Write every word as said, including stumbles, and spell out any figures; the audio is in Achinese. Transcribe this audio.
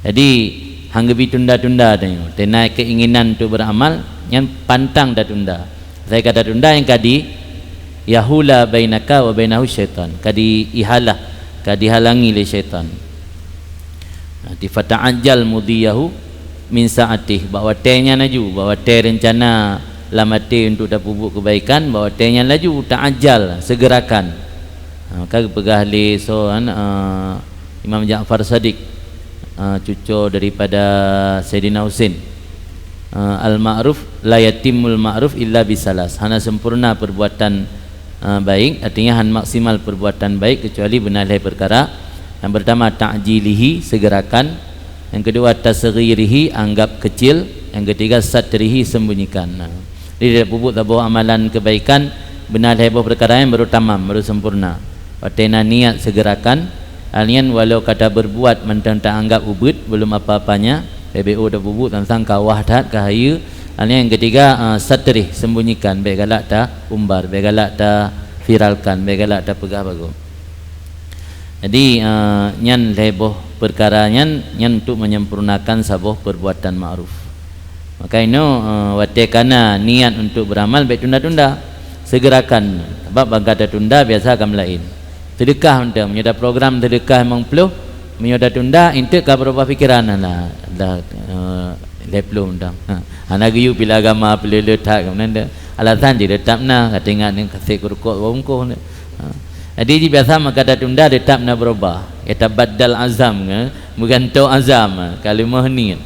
Jadi, hang geubi tunda-tunda tanyoe. Teunai keinginan untuk beramal, nyan pantang tatunda. Sai ka tatunda nyang ka di yahula bainaka wa bainahu syaitan. Ka diihalah, ka dihalangi lé syaitan. Nah, fata'ajjal mudiyahu min sa'atih. Bak watée nyan laju, bak watée rencana lam até untuk tapeubuet kebaikan, bak watée nyan laju ta'ajjal, segerakan. Ha, ka geupeugah lé soe, ah, Imam Ja'far Shadiq, ah, cuco daripada Saidina Husain. Ah, al-ma'ruf la yatimmul ma'ruf illa bisalas. Hana sempurna perbuatan, ah, baik, artinya hana maksimal perbuatan baik kecuali beuna lhée perkara. Yang pertama, ta'jilihi, segerakan. Yang kedua, tasghirihi, anggap kecil. Yang ketiga, satrihi, sembunyikan. Nah, jadi, tapeubuet saboh amalan kebaikan, beuna lhée boh perkara nyan baru tamam, baru sempurna. Watée na niat segerakan, hal nyan walau ka taberbuat mantong taanggap ubit, belum apa-apanya, B B O tapeubuet sang-sang ka wah that, ka hayeue. Hal nyan yang ketiga, ah, satrih, sembunyikan, bék galak taumbar, bék galak taviralkan, bék galak tapeugah bagoe. Jadi, eh, nyan lhée boh perkara nyan, nyan untuk menyempurnakan saboh perbuatan ma'ruf. Maka inoe, eh, watée ka na niat untuk beramal, bék tunda-tunda. Segerakan. Sabab ban ka tatunda, biasa ka meulaén. Seudeukah mantong, meunyoe ada program seudeukah limong ploh, meunyoe tatunda, enteuk ka beurubah pikeran, alah, dah, eh, lhée ploh mantong. Ha, hana geuyue pih lé agama, pih lé-lé that, keunan deh. Alasan jih teutap na, ka teuingat nyan ka sép keurukok bungkôh nyan. Ha. Jadi, jih biasa maka tatunda teutap na beurubah. Yatabaddal azam, eh, meugantoe azam, eh, kalimah niet.